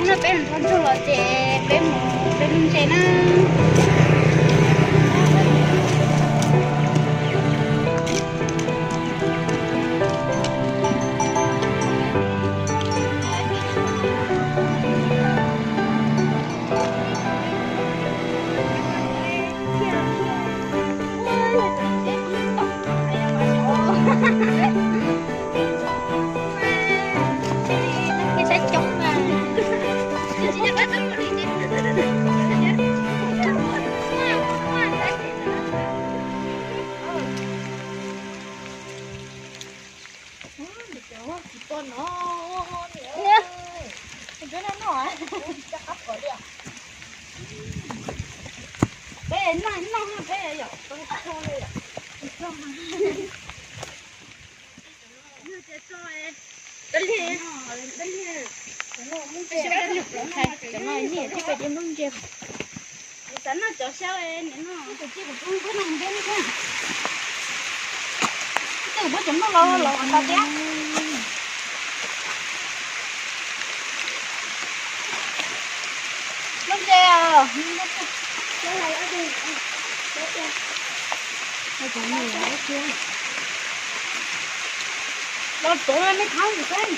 Peb mus thauj ntsuag los ces peb mus peb lub ntses na. Peb noj noj peb yom. Cov no nyiam thiab peb diav nplooj ntse. Xav noj cov xyaw no. Twb cov nplooj los los tau thiab. Nplooj ntse. Los tuav me thab ntawm peb.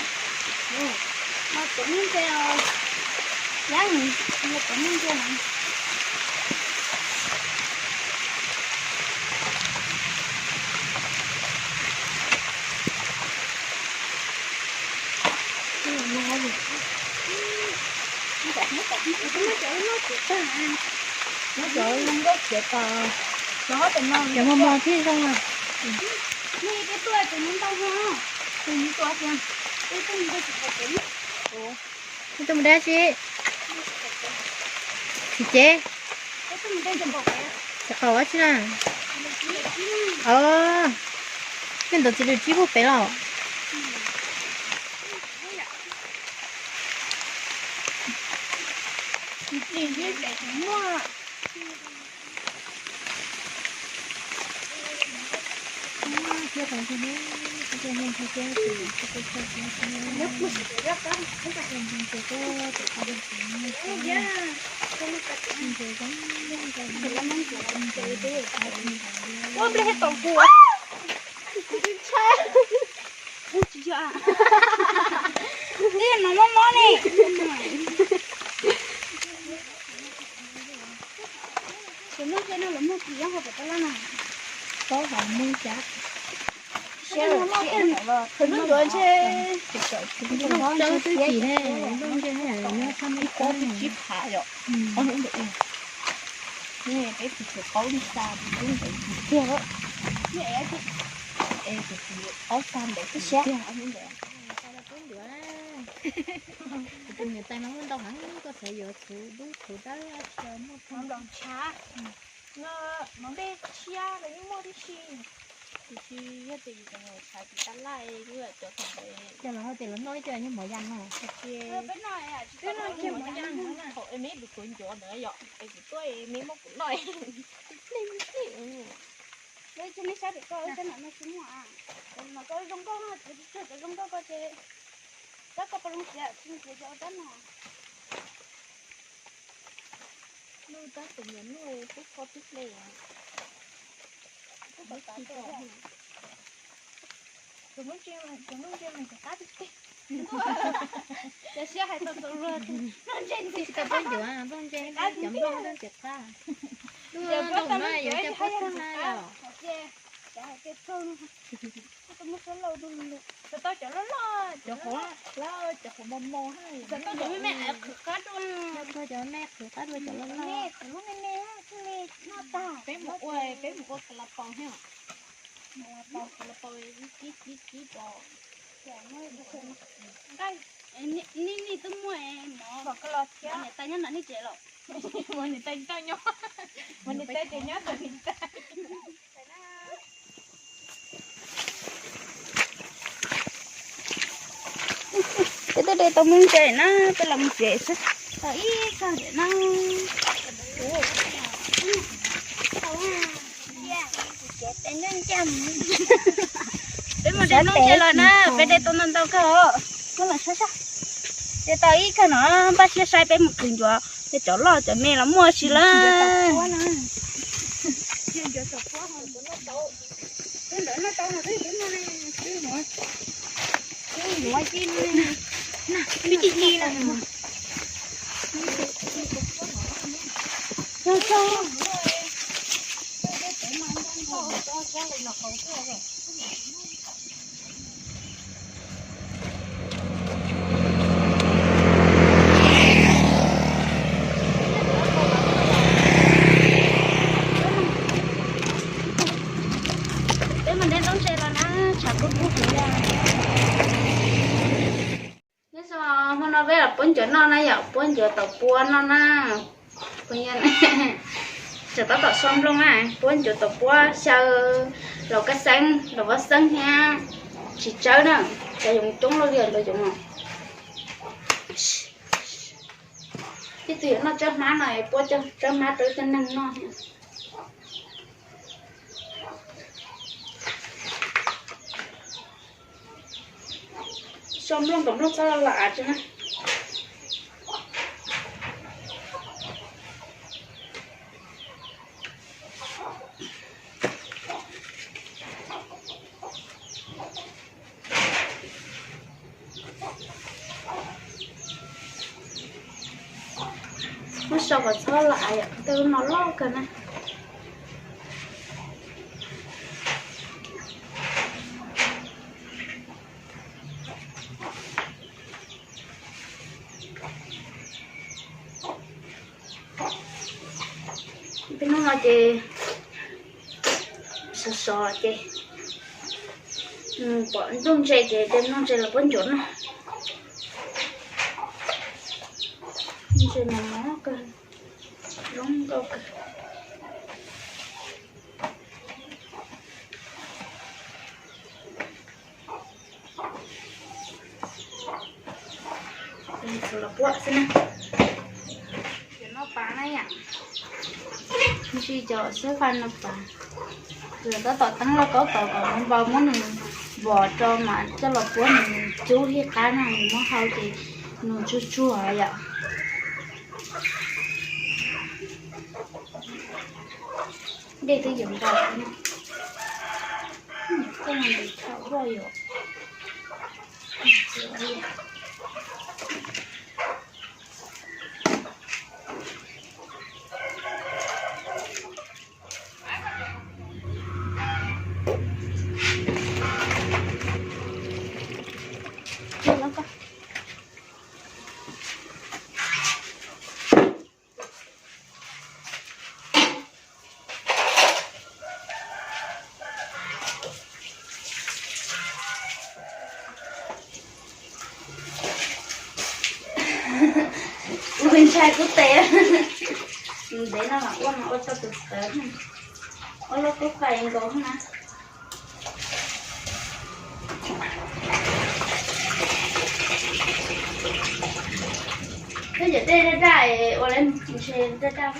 Los tuav nplooj ntse os. Yab, los tuav nplooj ntse os. Cov mos mos thiab zoo na. Peb tuaj mus dab tsi? Tsis cev. Tsis qaum dab tsi na. Os, nej ntawd txiv lws tsib puag pem los. Ua nplej tau kuv. Tsis yog, tib no mob mob ne. Tus no ces no los muag kis yob hauv pem tab laj na. Paub hauv muag cas. Tus no ntuav ntshe. Tus no tsawb twb kis ne, nplooj ntshe nyob txog ib pob twb tsib phav yom. Ob hnub ntawd, peb tus tshuav qaub li xa tus ntawd tiag. Es tus qaub xa ntawd tiag ob hnub ntawd. Tus niam tais mas muaj ntau heev, koj txawm yuav txhuv dub txhuv dawb, muaj nplaum ntshav. Mov nplej tshiab los yeej muaj tib si. Tiam sis yog tias yus tseem tshav tiv tab laj, yus cov thaum ntawd. Ces los hais tias los noj ib co nyob mov yas no. Peb noj ces mov yas no na. Thaum me lus tuav ncov ntawd yom, es kuv tuaj me muab kuv noj. Nplej nplej. Lawv tsis me sab tim koj, sab no tsis muaj. Mas koj zoo nkauj, tsis tsuag cov zoo nkauj koj ces. Tab koj pov zoo siav, tsis zoo siav ces ua tab no. Nuj tab tus niam nuj kub kho tib ple. Tus nuj ntsia mas cov qab tib teg. Cov siab hais tau tau luag. Nplooj ntse ntxim tsis tau pab ncuav, nplooj ntse cov nplooj ntxim qab. Nplooj no yuav cov pob txog na yom. Cov hais tias txog no. Muab suab lauj dua lus. Tau cov loj loj, cov qhuav, cov qhuav mos mos, tau cov me me qhwv qab dua. Tau cov me qhwv qab dua cov loj loj. Me qhwv lub me me thiaj li noj tag. Peb mus ua, peb mus ua ka la paus thiab. Ka la paus kib kib kib pos. Nqaij, nej nej twb muaj mov, mov niam tais nyob nram nej tsev los? Mov niam tais tau nyob, mov niam tais ces nyob tom niam tais. Peb twb de tau nplooj ntse na, peb los mus tsev xwb. Tau ib txog tiam no. Peb mus de nplooj ntse los na, peb de tau ntau ntau kawg os. Muab los saib saib. Ces tau ib kawg no, npaj siab saib peb mus khwv ncuav, cov loj cov me los muaj tsis lawm. Peb mus de ntaub ntses los na, tshav kub kub heev li. Nyob zoo, hmo no peb los puab ncuav noj na yom, puab ncuav tau puab noj na. Tsam tab tom so nplooj na, puab ncuav tau puab xyaw, laus kab xeeb, laus vaj xeeb thiab txiv tsawb na, cov yoov coob loj li ntawd yoov. Ib tug yuav noj tsawb hmab no, puab tsawb hmab rau ib tug neeg noj thiab. So nplooj kom nplooj txhob los av tsi na. Muab so kom txhob los av yom, tej lub no loj kawg na. Tej hnub no ces sov sov ces pom nplooj ntse ces de nplooj ntse los puab ncuav noj. Ntse mas mos kawg, zoo nkauj kawg. Los puab xwb na. Cov noj pas na yom, ntsis cov xwb fa noj pas. Lawv tab tom teeb lauj kaub tod kom npau muab nws vos rau mas coj los puab nws cub hij qab no nws muab hau ces nws tsuag tsuag yom. Dej twb yuav nkaus na. Koj mus ntev thaum huaj yuav. Ua ntshai kub tes. Ntev no mas ua mas ua tau tus tawv, ua lub kub qais nkaus na. Koj cov dej daj daj es ua lawv ntshe daj daj.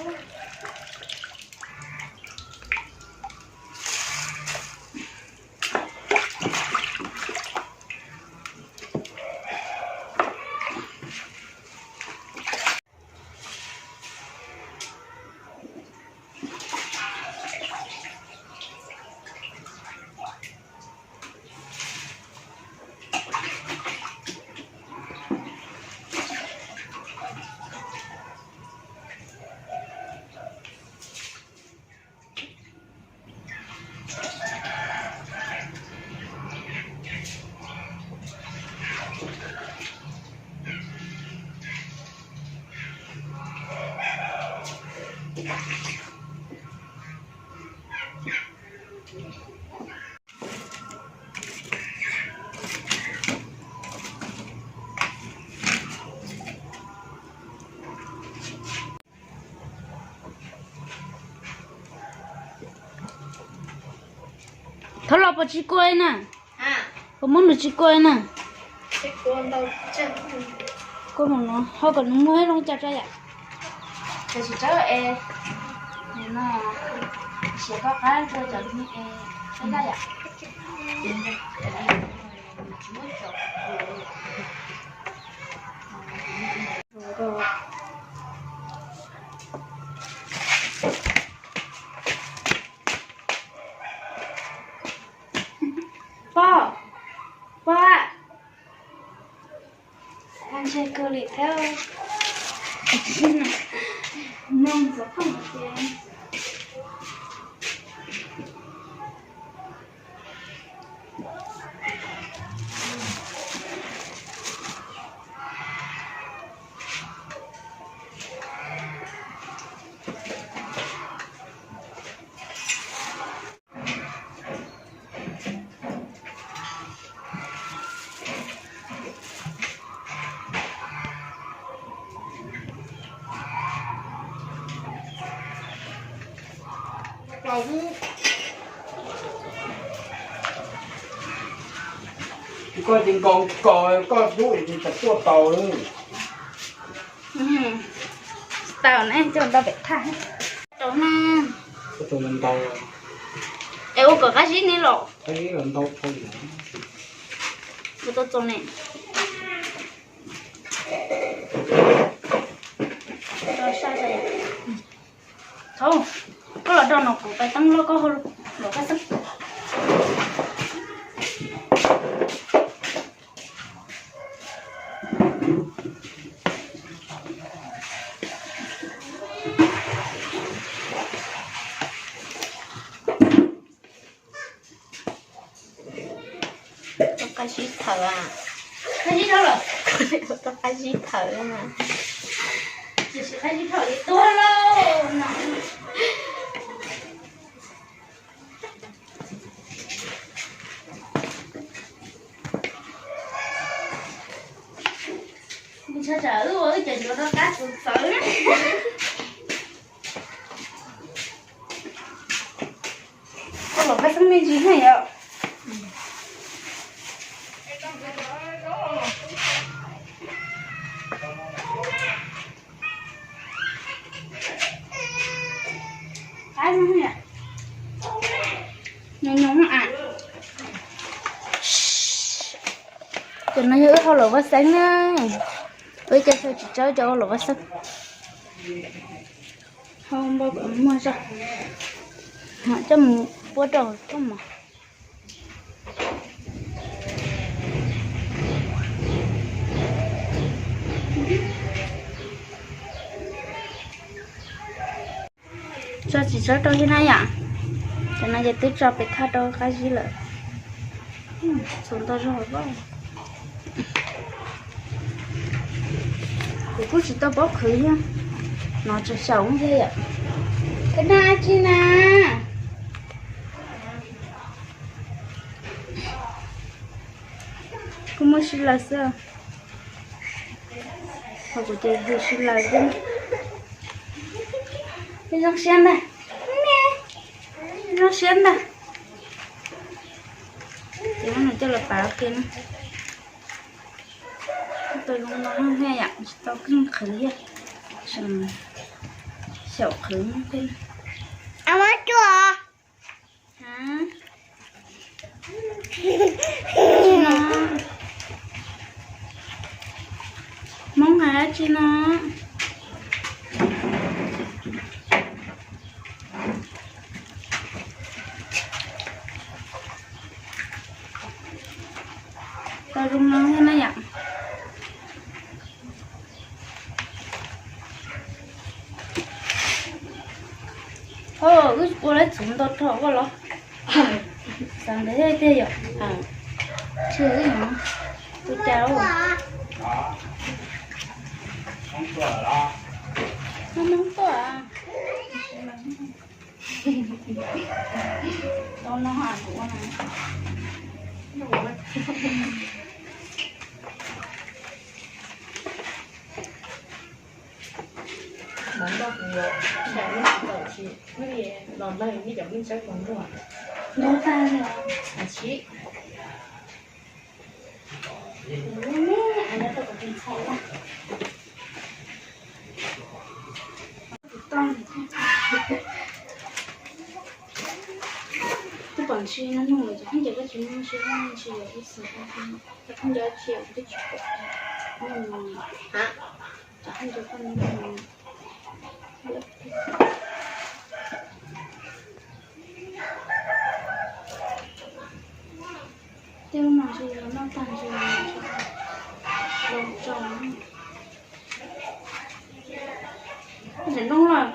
Thov los puas tsis kua na? Puas muab nws tsis kua na? Kua mus no ho kom nws muag zoo cas tso yam. Li thiab. Mloog xov tooj ces Koj ces nkaus ko, koj hlub es tsis tau tuaj tau li. Tsis tau ne, coj ntau pem thaj. Rau na. Ntau. Es ua kom qab zib ne los. Qab zib los ntau tau li. Ua tau txaus ne. Thaum koj los do no kuv pais teeb loj koj hau los koj xwb. Tau qab zib thawm a. Qab zib dhau lawm. Tau qab zib thawm na. Tiam sis qab zib dhau li tuag lauj no. Ntshe tsam wb ua wb cov ncuav rov qab txawv txawv. Koj los koj xeeb me ntsis na yom. Nyoos nyoos a. Cov no yog wb hau los vaj xeeb na. Wb cov xyaw tsis tsawb cov hau los vaj xeeb. Hau npau kom muag zog, coj mus puab rau thoj mov. Tso tsis tsob rau thiab na yom. Cov no ces twb tso pem thaj rau qab zib lawm. Txhuv ntau zog. Kuv kuj tsis tau paub qhwv thiab, no tseem xyaum thiab yom. Koj nag tsi na? Kuj muaj sib laws xwb. Ho kuv ces yus sib laws xwb. Zoo siab ntag. Zoo siab ntag. Ces muab nws coj los pav kiag na. Tau zoo no thiab yom, tsis tau keej qhwv thiab, tseem xyaum qhwv thiab. Hmoob hais dab tsi no? Tau zoo no thiab na yom. Ho wb ua lawv txhuv ntau rau koj los. Xav ntawd thiaj yom. Tsis wb yom. Tus cas los? Hmoob tuaj. Tau no kuv ua na. Hmoob tuaj kuv los, los lawv nej cov pheej tsaib kuv muaj. Ntau tag li os. Tsis Twb pom ntsis no nug lawm cov khaub ncaws koj tsis muaj ntsis, ntsis yog ib xav cov khaub ncaws tsis yog twb tsis pom. Cov khaub ncaws koj Tej lub no ntshe yog noj tag ntshe los tso. Ntawm no los.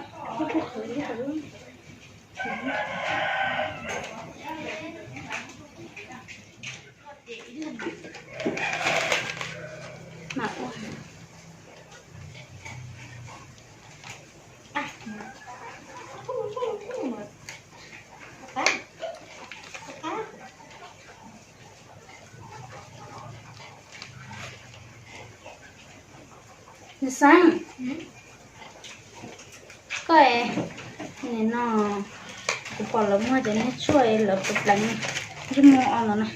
Xeeb, koj, nim no kuv pom lawv muag cov niag tshuaj lawv pleev ntsej muag o los na.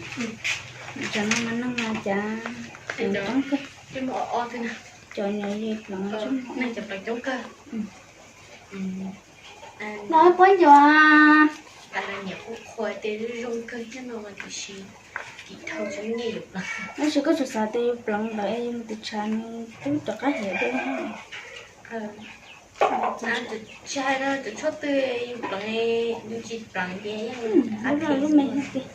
Cov no mas neeg mas cas pleev coob kawg. Cov nyuam li pleev coob kawg. No puab ncuav. Tab sis koj tsuas xav tias yus pleev lawm es yus mus tiv tshav nws twb rov qab hiam dua. Lub me tiag.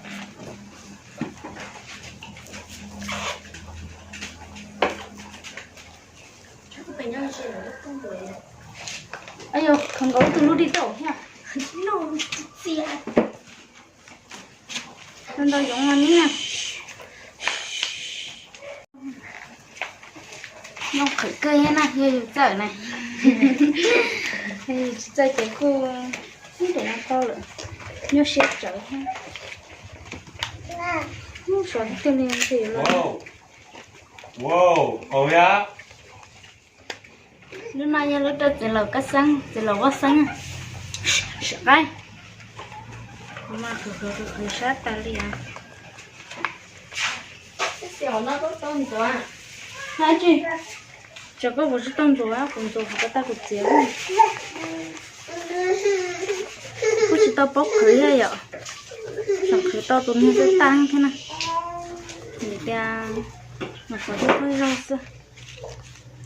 Yog khaws nkaus ib tug lub dib tauj thiab. Ntau yoov no nib na. Noj qhwv kawg thiab na, yog yus txawj na. Yus tsis txawj ces kuj ib ntus no tau lawm. Nyuaj siab tsawv thiab. Suav tiag tiag li. Lub no yog lub rau txiv laus Kab Xeeb, txiv laus Vaj Xeeb. Sim qaib. Mas qhwv qhwv qhwv sab tas li os. Hab tsi, tsam koj puas tsis tau ntxuav, kuv ntxuav kuv ko taw kuv txiav. Kuj tsis tau paub qhwv thiab yom. Tseem qhwv tau tus niag twb tag thiab na. Vim tias nyuam qhuav thawj thawj zaug xwb.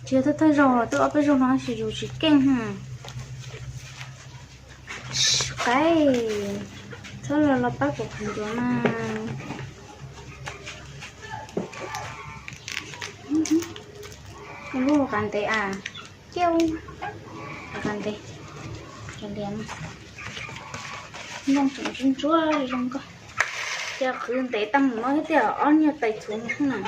Tsis yog thawj thawj zaug, twb ob peb zaug no tab sis yus tsis keej na. Qaib, txhob los los pab kuv qhwv ncuav mas. Lub qav ntev as, ciaj, qav ntev, cov lias no. Nplooj tseem ntsuab ntsuab zoo nkauj. Ces qhwv ntev tag mus no thiab tiag, ob nyuag tais txhuv no na.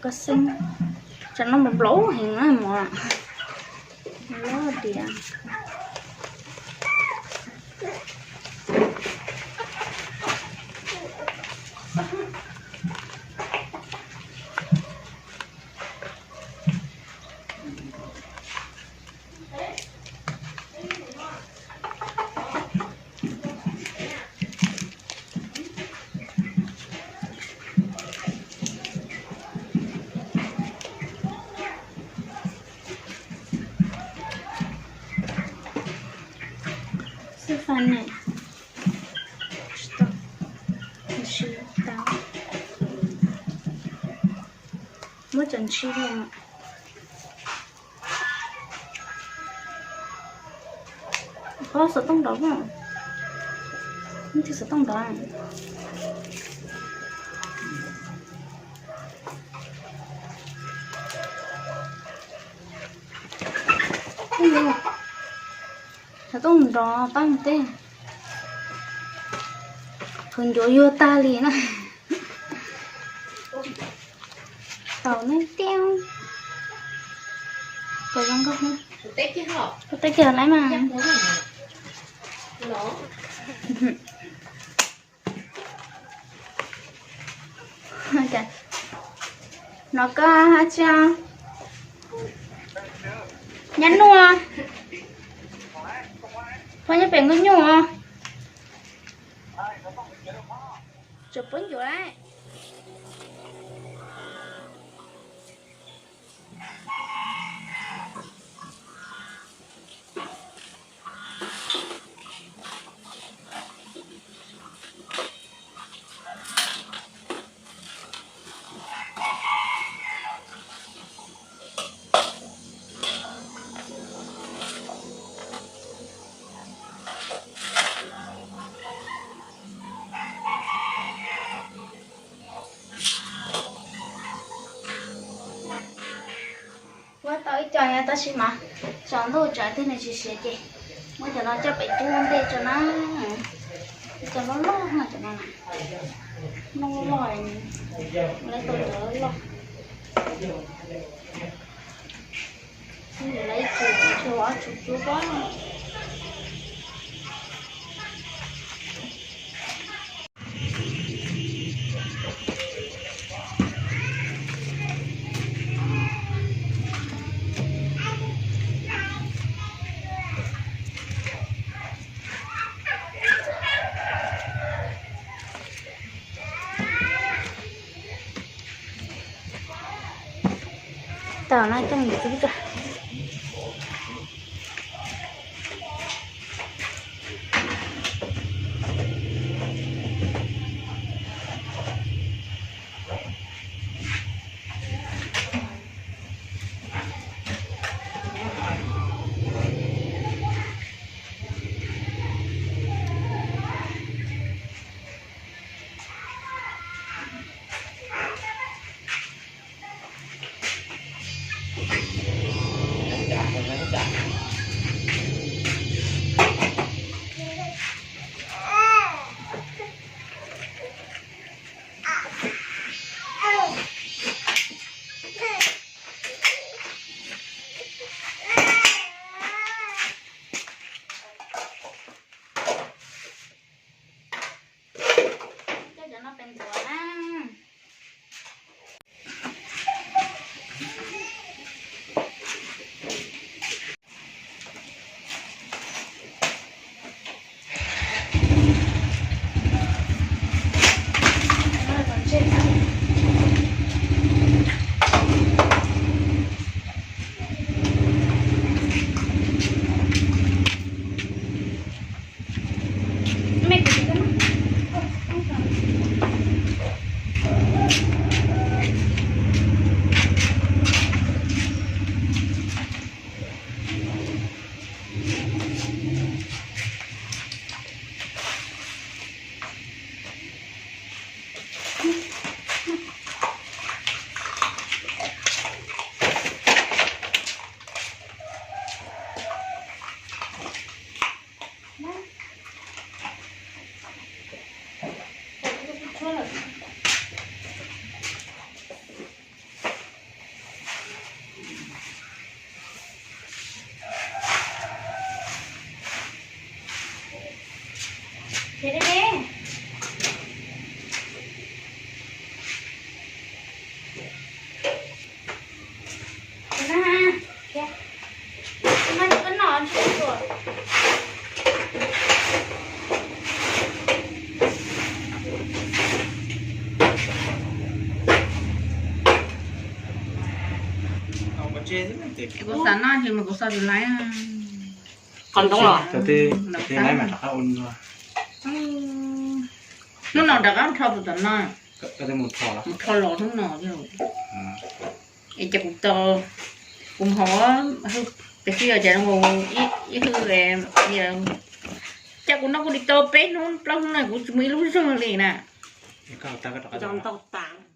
Koj xeeb, tsam no nplaum nplaum heev na mov. Loj diam. Xwb fab ne, tsis tau, ntshis tau, muab cov ntshis no. Qhov xov tooj nrov, ib tug xov tooj nrov. Xov tooj nrov pab teb, qhwv ncuav yuag tag li na. Tau ne tiag. Kuv zoo nkauj, kuv teb kiag lawm mas. No koj hab tsi os? Nyab nuj, phob nyob pem nkauj nyuj os. Tsam puab ncuav lawm. Tab sis mas tsaus ntuj tsawv thiab nws tsis siav ces muab cov no coj pem cub ua ntej tso na. Cov loj loj no, cov no na, noj loj loj, lawv tau cov loj. Lawv ib txhia tsis tshua ob txhia cub pob. Tau no coj mus txwb tso. Coj cov no pem ntxuav na. Kuv xav noj ces mas kuv xav tsis laib. Qos ntoo los? Tsis laib mas rov qab ua. Hnub no rov qab rho tus tom no. Mus rho los hnub no. Es ces kuv tau, kuv hov hwj, tias xwb yog cas ib hwj, cas kuv noj kuj li tau peb hnub plaub hnub no kuv tsis muaj ib lub zog li na. Ntau tas.